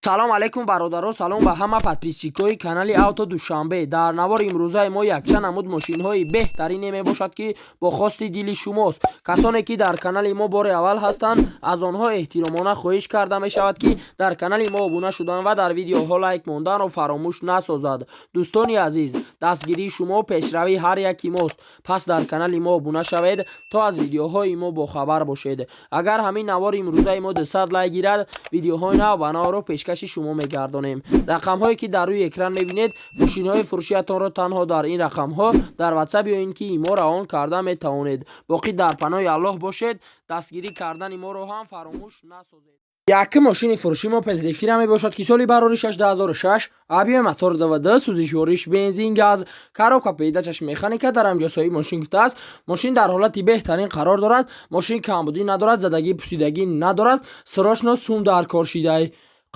Салом алейкум, бародаро, салом ба ҳама подписчикои канали Авто Душанбе. Дар навори имрӯзаи мо якчанд намуд мошинҳои беҳтарине мебошад, ки бо хости дили шумост. Касоне ки дар канали мо бори аввал ҳастанд, аз онҳо эҳтиромона хоҳиш карда мешавад, ки дар канали мо обуна шудан ва дар видеоҳо лайк монданро фаромӯш насозад. Дӯстони азиз, дастгирии шумо пешравии ҳар яки мост, пас дар канали мо обуна шавед, то аз видеоҳои мо бохабар бошед. Агар ҳамин навори имрӯзаи мо 200 лайк гирад, видеоҳои нав ба навро пешкаши шумо мегардонем. Рақамҳое ки дар рӯи экран мебинед, мошинҳои фурӯшиятонро танҳо дар ин рақамҳо дар Ватсап ё ин ки имо равон карда метавонед. Боқӣ дар паноҳи Аллоҳ бошед, дастгирӣ кардани моро ҳам фаромӯш насозед. Якум мошини фурӯши мо Опел Зефира мебошад, ки соли бароришаш 2006, объёми мотор 2,2, сӯзишвориш бензин, газ, коробка передачаш механика. Дар ҳамҷо соҳиби мошин гуфтааст, мошин дар ҳолати беҳтарин қарор дорад, мошин камбудӣ надорад, задагӣ, пусидагӣ надорад, срочно сум дар кор шидай.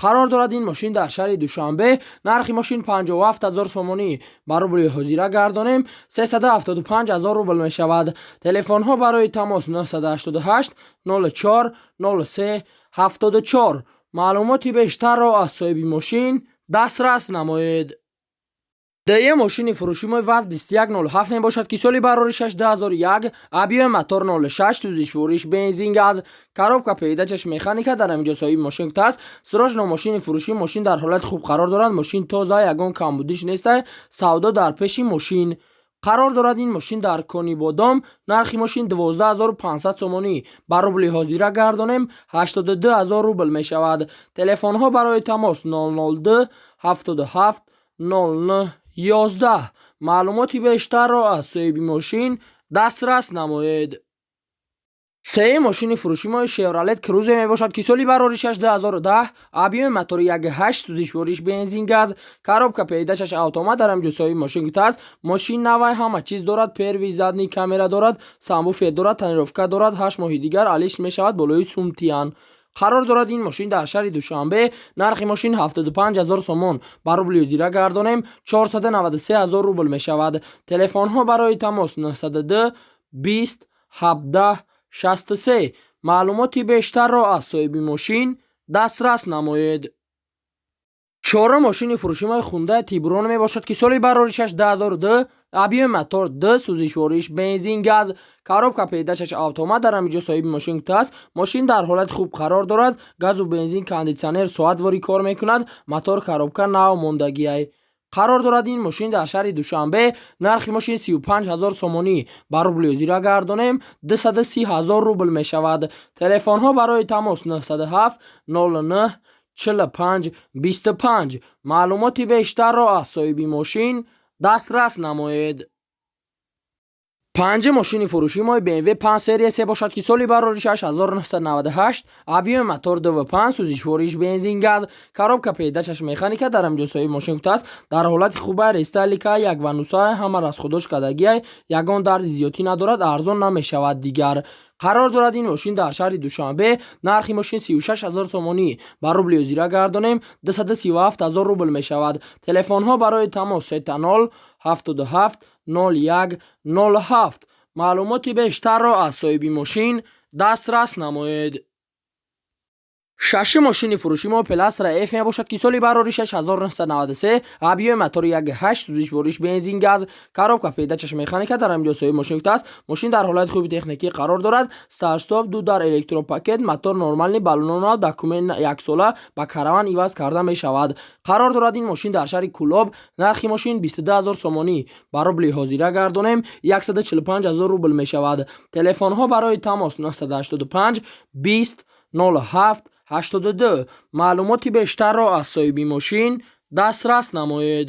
Қарор дорад ин мошин дар шаҳри Душанбе. Нархи мошин 57 ҳазор сомонӣ, ба рубли ҳозира гардонем, 375 ҳазор рубл мешавад. Телефонҳо барои тамос 988 04 03 74. Маълумоти бештарро аз соҳиби мошин дастрас намоед. Дуюм мошини фурӯши мо ВАЗ 2107 мебошад, ки соли бароришаш 2001, объёми мотор 06, сӯзишвориш бензин, газ, коробка передачаш механика. Дар ҳаминҷо соҳиби мошин гуфтааст, срочно мошини фурӯшӣ, мошин дар ҳолати хуб қарор дорад, мошин тоза, ягон камбудиш неста, савдо дар пеши мошин. Қарор дорад ин мошин дар Конибодом. Нархи мошин 12 500 сомонӣ, ба рубли ҳозира гардонем, 82 ҳазор рубл мешавад. Телефонҳо барои тамос 002 77 09 11. Маълумоти бештарро аз соҳиби мошин дастрас намоед. Сеюм мошини фурӯши мо Шевролет Крузе мебошад, ки соли бароришаш 2010, объёми мотори 1,8, сӯзишвориш бензин, газ, коробка передачаш автомат. Дар ҳамҷо соҳиби мошин гуфтааст, мошин навай, ҳама чиз дорад, первый задний камера дорад, сабвуфер дорад, тонировка дорад, 8 моҳи дигар алиш мешавад, болои сумтиян. Қарор дорад ин мошин дар шаҳри Душанбе. Нархи мошин 75 ҳазор сомон, ба рубли ҳозира гардонем, 493 ҳазор рубл мешавад. Телефонҳо барои тамос 902 20 17 63. Маълумоти бештарро аз соҳиби мошин дастрас намоед. Чорум мошини фурӯши мо Хундай Тибурон мебошад, ки соли бароришаш 2002, объёми мотор 2, сӯзишвориш бензин, газ, коробка передачаш автомат. Дар ҳаминҷо соҳиби мошин гуфтааст, мошин дар ҳолати хуб қарор дорад, газу бензин, кондитсионер соатворӣ кор мекунад, мотор, коробка нав мондагиай. Қарор дорад ин мошин дар шаҳри Душанбе. Нархи мошин 35 ҳазор сомонӣ, ба рубли ҳозира гардонем, 230 ҳазор рубл мешавад. Телефонҳо барои тамос 907 09 45 25. Маълумоти бештарро аз соҳиби мошин дастрас намоед. Панҷум мошини фурӯши мо BMW 5 серия се бошад, ки соли бароришаш 1998, объёми мотор 2,5, сӯзишвориш бензин, газ, коробка передачаш механика. Дар ҳамҷо соҳиби мошин гуфтааст, дар ҳолати хуба, рестайлинга, як вануса, ҳама расходош кардагиай, ягон дарди зиёдтӣ надорад, арзон намешавад дигар. Қарор дорад ин мошин дар шаҳри Душанбе. Нархи мошин 36 ҳазор сомонӣ, ба рубли ҳозира гардонем, 237 ҳазор рубл мешавад. Телефонҳо барои тамос 000 77 01 07. Маълумоти бештарро аз соҳиби мошин дастрас намоед. Шашум мошини фурӯши мо Опел Астра F мебошад, ки соли бароришаш 1993, объёми мотори 1,8, сӯзишвориш бензин, газ, коробка передачаш механика. Дар ҳаминҷо соҳиби мошин гуфтааст, мошин дар ҳолати хуби техникӣ қарор дорад, старт-стоп, ду дар, электропакет, мотор нормальный, баллоно, документ яксола, ба караван иваз карда мешавад. Қарор дорад ин мошин дар шаҳри Кӯлоб. Нархи мошин 22 ҳазор сомонӣ, ба рубли ҳозира гардонем, 145 ҳазор рубл мешавад. Телефонҳо барои тамос 985 20 07 82. Маълумоти бештарро аз соҳиби мошин дастрас намоед.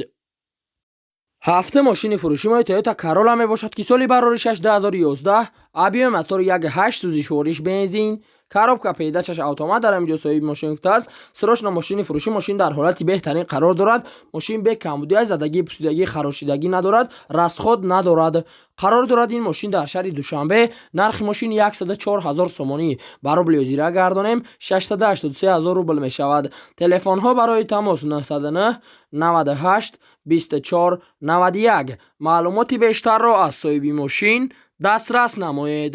Ҳафтум мошини фурӯши мо Toyota Corolla мебошад, ки соли бароришаш 2011, объёми мотори 1,8, сӯзишвориш бензин, коробка передачаш автомат. Дар ҳаминҷо соҳиби мошин гуфтааст, срочно мошини фурӯшӣ, мошин дар ҳолати беҳтарин қарор дорад, мошин бе камбудӣ, задагӣ, пусидагӣ, харошидагӣ надорад, расход надорад. Қарор дорад ин мошин дар шаҳри Душанбе. Нархи мошин 104 ҳазор сомонӣ, ба рубли ҳозира гардонем, 683 ҳазор рубл мешавад. Телефонҳо барои тамос 909 98 24 91. Маълумоти бештарро аз соҳиби мошин дастрас намоед.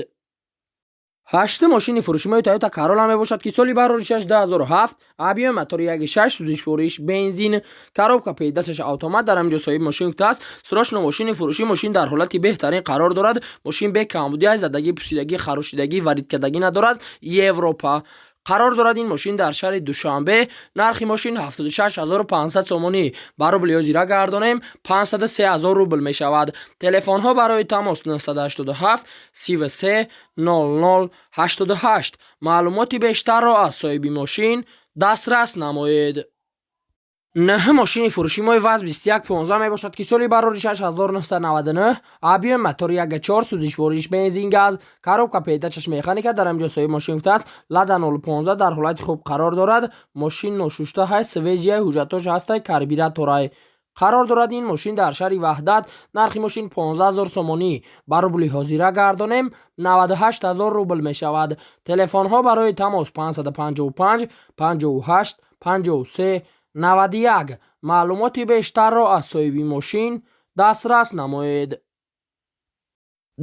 Ҳаштум мошини фурӯшимои Тойота Королла мебошад, ки соли бароришаш 2007, объёми мотори 1,6, сӯзишвориш бензин, коробка передачаш автомат. Дар ҳаминҷо соҳиби мошин гуфтааст: «Срочно мошини фурӯшӣ, мошин дар ҳолати беҳтарин қарор дорад, мошин бе камбудӣ, задагӣ, пусидагӣ, харошидагӣ, варидкардагӣ надорад, Европа». Қарор дорад ин мошин дар шаҳри Душанбе. Нархи мошин 76 500 сомонӣ, ба рубли ҳозира гардонем, 503 ҳазор рубл мешавад. Телефонҳо барои тамос 987 33 00 88. Маълумоти бештарро аз соҳиби мошин дастрас намоед. Нӯҳум мошини фурӯши мои ВАЗ 2115 мебошад, ки соли бароришаш 1999, объёми мотори 1,4, сӯзишвориш бензин, газ, коробка передачаш механика. Дар ҳаминҷо соҳиби мошин гуфтааст: «Лада 015 дар ҳолати хуб қарор дорад, мошин ношушта ҳаст, свежий, ҳуҷҷатош ҳастай, карбюраторай». Қарор дорад ин мошин дар шаҳри Ваҳдат. Нархи мошин 15 ҳазор сомонӣ, ба рубли ҳозира гардонем, 98 ҳазор рубл мешавад. Телефонҳо барои тамос 555 58 53 91. Маълумоти бештарро аз соҳиби мошин дастрас намоед.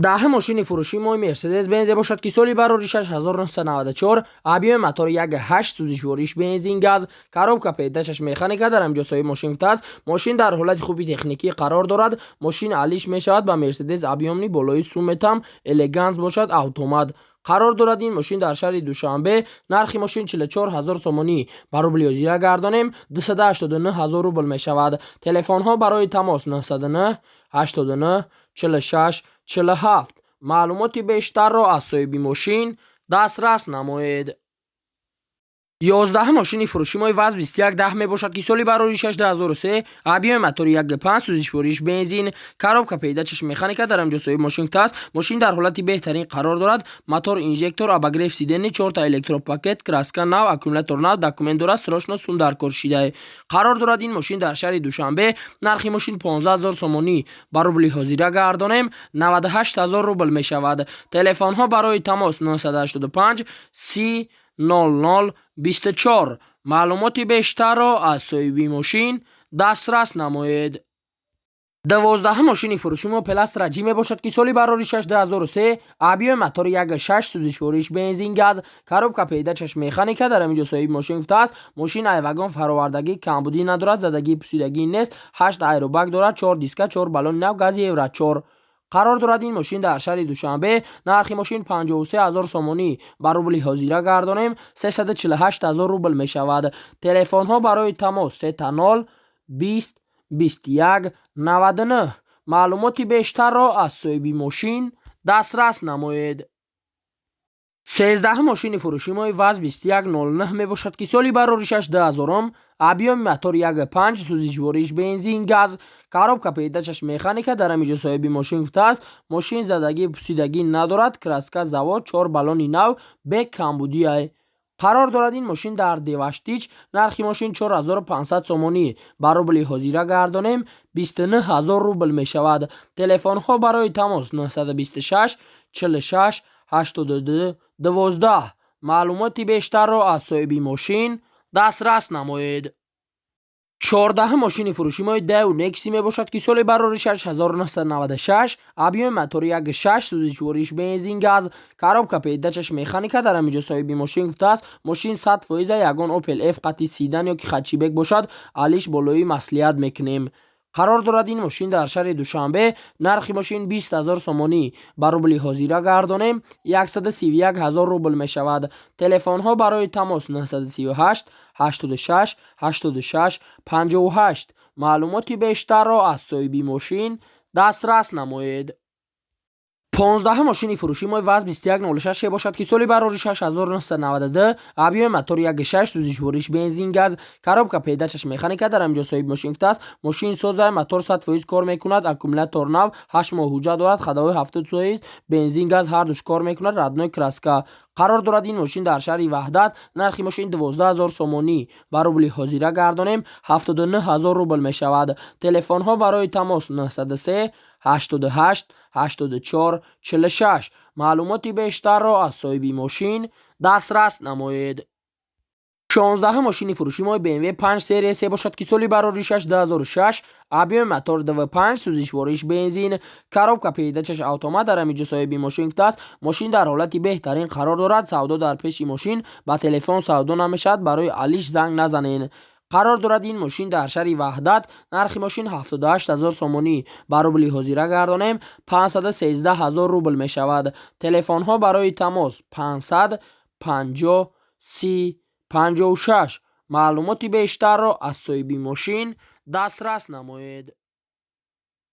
Даҳум мошини фурӯшии мои Мерседес Бензе бошад, ки соли бароришаш 1994, объёми мотори 1,8, сӯзишвориш бензин, газ, коробка передачаш механика. Дар ҳаминҷо соҳиби мошин гуфтааст: «Мошин дар ҳолати хуби техникӣ қарор дорад, мошин алиш мешавад, ба Мерседес объёмный болои суметам элегант бошад, автомат». Қарор дорад ин мошин дар шаҳри Душанбе. Нархи мошин 44 ҳазор сомонӣ, ба рубли ҳозира гардонем, 289 ҳазор рубл мешавад. Телефонҳо барои тамос 909 89 46 47. Маълумоти бештарро аз соҳиби мошин дастрас намоед. 11-ум мошини фурӯши мои ВАЗ 2110 мебошад, ки соли бароришаш 2003, объёми мотори 1,5, сӯзишвориш бензин, коробка передачаш механика. Дар ҳаминҷо соҳиби мошин гуфтааст: «Мошин дар ҳолати беҳтарин қарор дорад, мотор, инжектор, обогрев сидений, чорта электропакет, краска нав, аккумулятор нав, документ дорад, срочно сум даркор шидае». Қарор дорад ин мошин дар шаҳри Душанбе. Нархи мошин 15 ҳазор сомонӣ, ба рубли ҳозира гардонем, 98 ҳазор рубл мешавад. Телефонҳо барои тамос 985 30 00 24. Маълумоти бештарро аз соҳиби мошин дастрас намоед. 12-ум мошини фурӯши мо Опел Астра Ҷи мебошад, ки соли бароришаш 2003, объёми мотори 1,6, сӯзишвориш бензин, газ, коробка передачаш механика. Дар ҳаминҷо соҳиби мошин гуфтааст: «Мошин ай вагон фаровардагӣ, камбудӣ надорад, задагӣ, пусидагӣ нест, ҳашт аэробаг дорад, чор диска, чор баллони нав, гази Евро 4». Қарор дорад ин мошин дар шаҳри Душанбе. Нархи мошин 53 ҳазор сомонӣ, ба рубли ҳозира гардонем, 348 ҳазор рубл мешавад. Телефонҳо барои тамос 000 20 21 99. Маълумоти бештарро аз соҳиби мошин дастрас намоед. 13-ум мошини фурӯши мои ВАЗ 2109 мебошад, ки соли бароришаш 2000-ум, объёми мотор 1,5, сӯзишвориш бензин, газ, коробка передачаш механика. Дар ҳаминҷо соҳиби мошин гуфтааст: «Мошин задагӣ, пусидагӣ надорад, краска завод, чор баллони нав, бе камбудиай». Қарор дорад ин мошин дар Деваштич. Нархи мошин 4500 сомонӣ, ба рубли ҳозира гардонем, 29 ҳазор рубл мешавад. Телефонҳо барои тамос 926 46 82 12. Маълумоти бештарро аз соҳиби мошин дастрас намоед. 14-ум мошини фурӯши мои Дэу Некси мебошад, ки соли бароришаш 1996, объёми мотори 1,6, сӯзишвориш бензин, газ, коробка передачаш механика. Дар ҳаминҷо соҳиби мошин гуфтааст: «Мошин 100%, ягон Опел Ф қати седан ё ки хэтчбек бошад, алиш болои маслиҳат мекунем». Қарор дорад ин мошин дар шаҳри Душанбе. Нархи мошин 20 ҳазор сомонӣ, ба рубли ҳозира гардонем, 131 ҳазор рубл мешавад. Телефонҳо барои тамос 938 86 86 58. Маълумоти бештарро аз соҳиби мошин дастрас намоед. 15-ум мошини фурӯши мои ВАЗ 2106 бошад, ки соли бароришаш 1992, объёми мотори 1,6, сӯзишвориш бензин, газ, коробка передачаш механика. Дар ҳаминҷо соҳиби мошин гуфтааст: «Мошин соза, мотор 100% кор мекунад, аккумулятор нав, 8 моҳ ҳуҷҷат дорад, ходовой 70%, бензин, газ ҳардуш кор мекунад, родной краска». Қарор дорад ин мошин дар шаҳри Ваҳдат. Нархи мошин 12 ҳазор сомонӣ, ба рубли ҳозира гардонем, 79 ҳазор рубл мешавад. Телефонҳо барои тамос 903 88 84 46. Маълумоти бештарро аз соҳиби мошин дастрас намоед. 16-ум мошини фурӯши мо BMW 5 серия се бошад, ки соли бароришаш 2006, объёми мотор 2,5, сӯзишвориш бензин, коробка передачаш автомат. Дар ҳамин ҷо соҳиби мошин гуфтааст, мошин дар ҳолати беҳтарин қарор дорад. Савдо дар пеши мошин, ба телефон савдо намешавад, барои алиш занг назанед. Қарор дорад ин мошин дар шаҳри Ваҳдат. Нархи мошин 78 ҳазор сомонӣ, ба рубли ҳозира гардонем, 513 ҳазор рубл мешавад. Телефонҳо барои тамос 500 50 30 56. Маълумоти бештарро аз соҳиби мошин дастрас намоед.